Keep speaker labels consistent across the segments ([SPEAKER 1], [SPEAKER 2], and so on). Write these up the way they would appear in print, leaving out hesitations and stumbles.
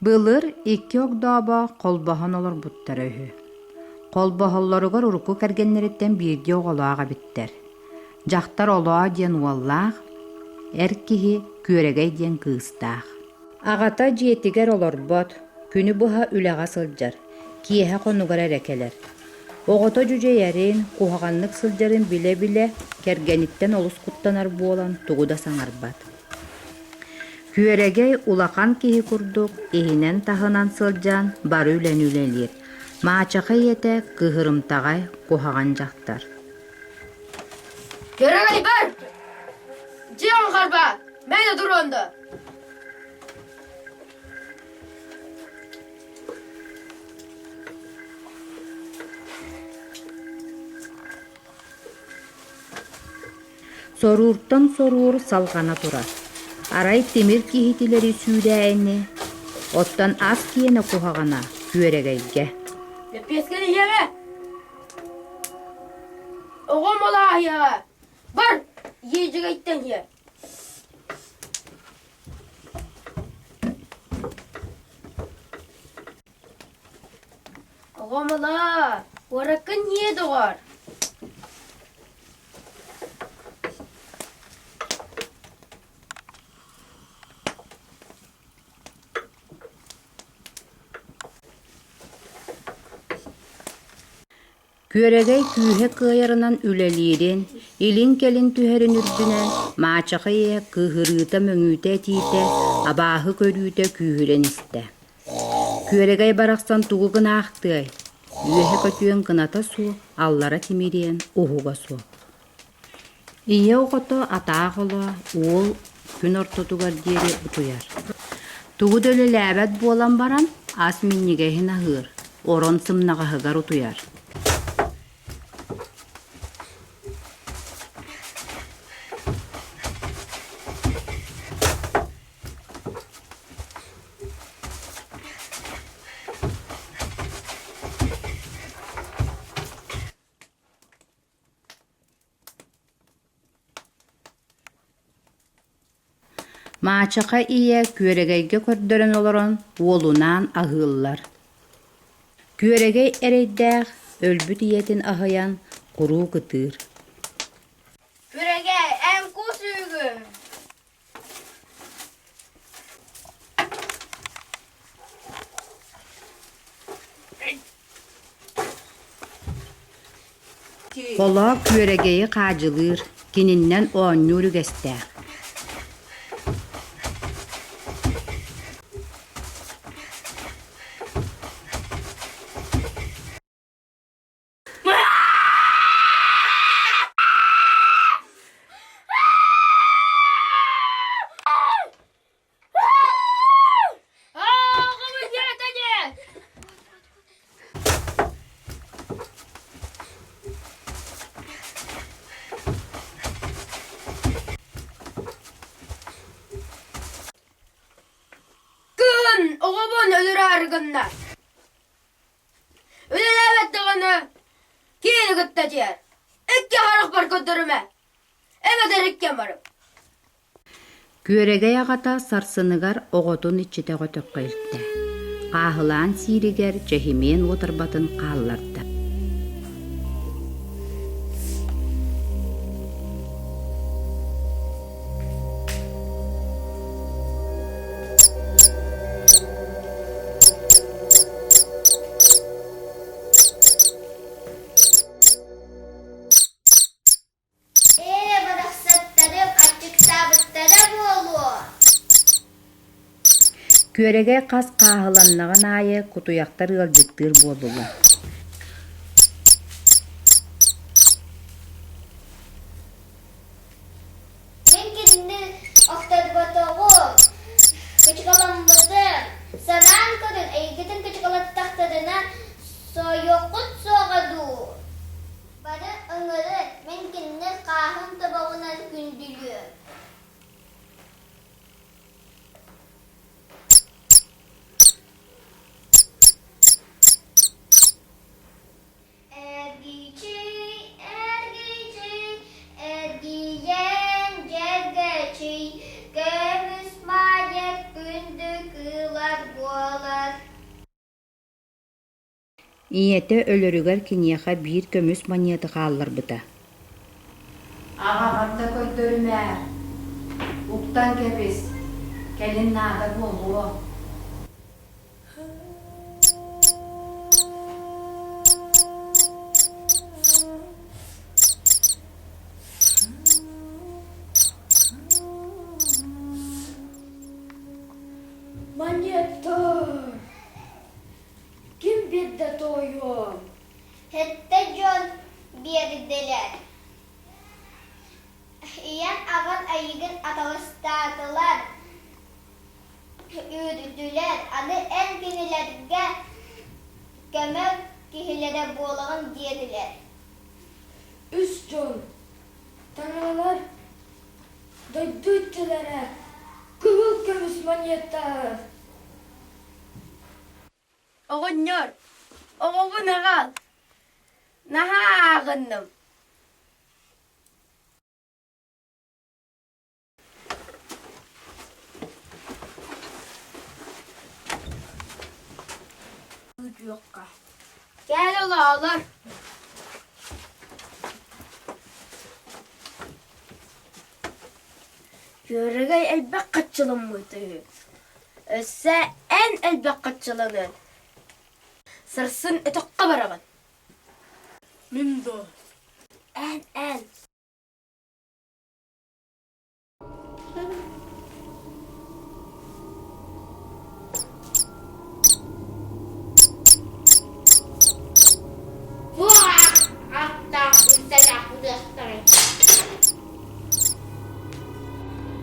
[SPEAKER 1] Былыр икки огдообо холбоһон олорбуттара үһү. Холбоһоллоругар урукку кэргэннэриттэн биирдии оҕолоох эбиттэр. Дьахтар Олоо диэн уоллаах, эр киһи Күөрэгэй диэн кыыстаах. Аҕата дьиэтигэр олорбот, күнү быһа үлэҕэ сылдьар, киэһэ хонугар эрэ кэлэр. Оҕото дьүдьэйэрин, куһаҕаннык сылдьарын билэ-билэ, кэргэниттэн олус куттанар буолан тугу да саҥарбат. Күөрэгэй улахан киһи курдук иһинэн-таһынан сылдьан бары үлэни үлэлиир. Маачаха ийэтэ кыыһырымтаҕай, куһаҕан дьахтар.
[SPEAKER 2] Күөрэгэй бар! Дьиэҕин харбаа! Мээнэ туруон да!
[SPEAKER 1] Сорууртан соруур салҕана турар. Арай тимир киһитилэри сүүрээйини, оттон ас киэнэ куһаҕана күөрэгэйгэ.
[SPEAKER 2] Лэппиэскэни иһиэмэ! Оҕом олааһыйаҕа! Бар! Иэдьэгэйтэн иһэ! Оҕом ылаа, куораккын иһиэ доҕор!
[SPEAKER 1] Күөрэгэй күүһэ кыайарынан үлэлиирин, илин-кэлин түһэрин үрдүнэн маачаха ийэ кыыһырыыта-мөҥүүтэ этиитэ, абааһы көрүүтэ күүһүрэн истэ. Күөрэгэй барахсан тугу гынаахтыай, үөһэ көтүөн кыната суох, аллара тимириэн уһуга суох. Ийэ оҕото атаах олоо, уол күн ортотугар диэри утуйар. Тугу да үлэлээбэт буолан баран, ас минньигэһин аһыыр, орон сымнаҕаһыгар утуйар. Маачаха ийэ күөрэгэйгэ көрдөрөн олорон уолунаан аһыыллар. Күөрэгэй эрэйдээх өлбүт ийэтин аһыйан куруук ытыыр.
[SPEAKER 2] Күөрэгэй, эн кус үүгүн!
[SPEAKER 1] Холоо күөрэгэйи хаадьылыыр, кининнэн оонньуур үгэстээх.
[SPEAKER 2] Кыһын оҕобун өлөрөөрү гынна. Үлэлээбэт даҕаны киһини кытта дьиэр. Икки харахпар көрдөрүмэ. Эбэтэр иккиэн барып.
[SPEAKER 1] Күөрэгэй аҕата сарсыныгар оҕотун иччитэх өтөххө илтэ. Хааһылаан сииригэр чэһимиэн уотарбатын хаалларда.
[SPEAKER 3] Ээ, барахсаттарым аччыктаабыттара буолуо
[SPEAKER 1] Күөрэгэй хас хааһыланнаҕын аайы кутуйахтар ыалдьыттыыр буоллулар.
[SPEAKER 3] Мин кинини охторботоҕум, кычыкаламмытым. Санаан көрүҥ, эйигитин кычыкалаттахтарына сойуоххут суоҕа дуу? Бары ыҥырын, мин кинини хааһым тобоҕунан күндүлүөм. Эргичий, эргичий, эргийэн дьэргэчий, көмүс маай.
[SPEAKER 1] Ийэтэ өлөрүгэр киниэхэ биир көмүс манньыаты хаалларбыта. Аҕаҕар да көрдөрүмэ, уктан кэбис, кэлин наада буолуо.
[SPEAKER 2] Монеттор! Ким биэрдэ тоойуом?
[SPEAKER 3] Сэттэ дьон биэрдилэр. Ийэм аҕам эйигин атаҕастаатылар, үүрдүлэр, аны эн кинилэргэ көмө киһилэрэ буолаҕын диэтилэр.
[SPEAKER 2] Үс дьон, таҥаралар, дойду иччилэрэ, кыһыл көмүс монеттар. Оҕонньор, оҕобун аҕал, наһаа ааҕынным. Кэл олоолор. Күөрэгэй элбэх хаччыламмыт үһү. Өссө эн элбэх хаччыланыан. Сарсын өтөххө бараҕын. Мин дуо? Эн, эн.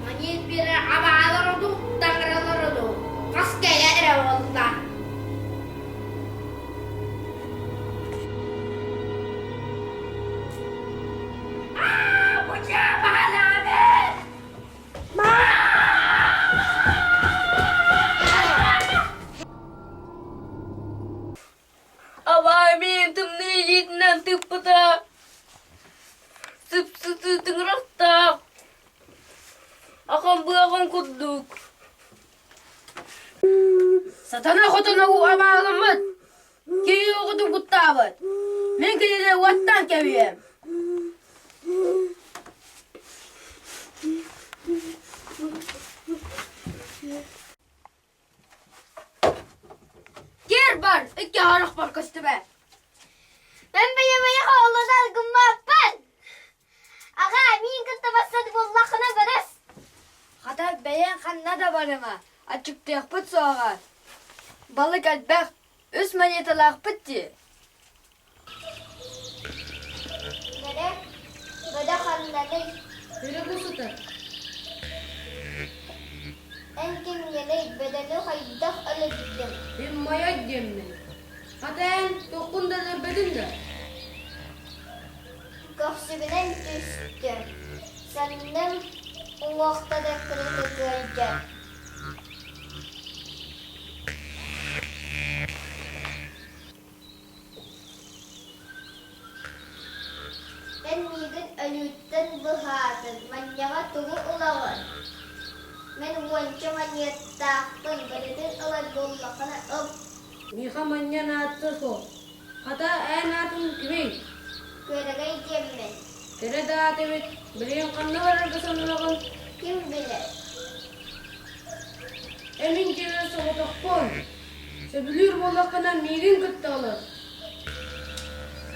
[SPEAKER 2] Маньык биэрэр абаалар оду, таҥаралар оду, хас кэлэ эрэ буолла. Абаа миин тымныы илиитинэн тыыппыта сып-сытыы тыҥырахтаах, ахан быаҕын курдук. Сатана хотуна абааламмыт, киһи оҕотун куттаабыт. Мин кинини уоттаан кэбиһиэм. Киэр бар, икки харахпар көстүбэт.
[SPEAKER 3] Мен бэйэбэйэ хооллонор гыммаппын. Аҕа, миин кытта бассат буоллаххына барыс.
[SPEAKER 2] Хата бэйэҥ ханна да барыма, аччыктыахпыт суоҕа. Балык элбэх, үс монеталаахпыт дии.
[SPEAKER 3] Бэрэ, бөдө ханнаный?
[SPEAKER 2] Өрө сытар.
[SPEAKER 3] Эн кимҥиний, бөдөнү хайдах өлөрдүҥ?
[SPEAKER 2] Мин Майа диэммин. Хата эн туоххун да өлөрбөтүҥ да?
[SPEAKER 3] Көхсүбүнэн түстүм, санным уҥуохтара кырыта ыалдьар. Эн миигин өлүүттэн быһаатын, манньаҕа тугу ылаҕын? Мин уонча манньыаттаахпын, барытын ылар буоллаххына ыл.
[SPEAKER 2] Миэхэ манньа наадата суох. Хата эн аатыҥ кимий?
[SPEAKER 3] Күөрэгэй диэммин.
[SPEAKER 2] Кэрэ да аат эбит, билигин ханна барарга сананаҕын?
[SPEAKER 3] Ким билэр?
[SPEAKER 2] Эмин дьиэбэр соҕотохпун. Сөбүлүүр буоллаххына миигин кытта олор.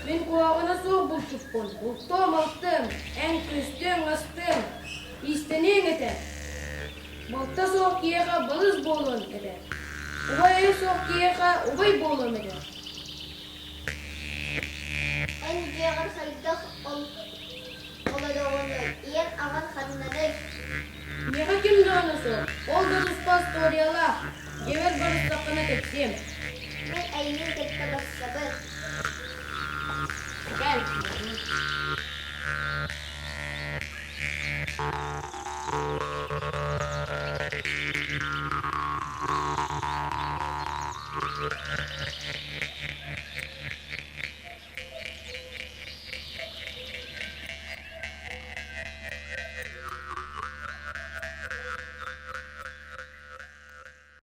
[SPEAKER 2] Мин куһаҕана суох булчуппун, бултуом-алтыам, эн күстүөҥ-астыаҥ, иистэниэҥ этэ. Балта суох киһиэхэ балыс буолуон этэ, убайа суох киһиэхэ убай буолуом этэ.
[SPEAKER 3] Эн дьиэҕэр хайдах олороҕунуй, ийэҥ аҕаҥ ханнаный?
[SPEAKER 2] Миэхэ ким даҕаны суох, ол да туспа историялаах, дьиэбэр барыстаххына кэпсиэм.
[SPEAKER 3] Мин эйигин кытта барсабын.
[SPEAKER 2] Кэл.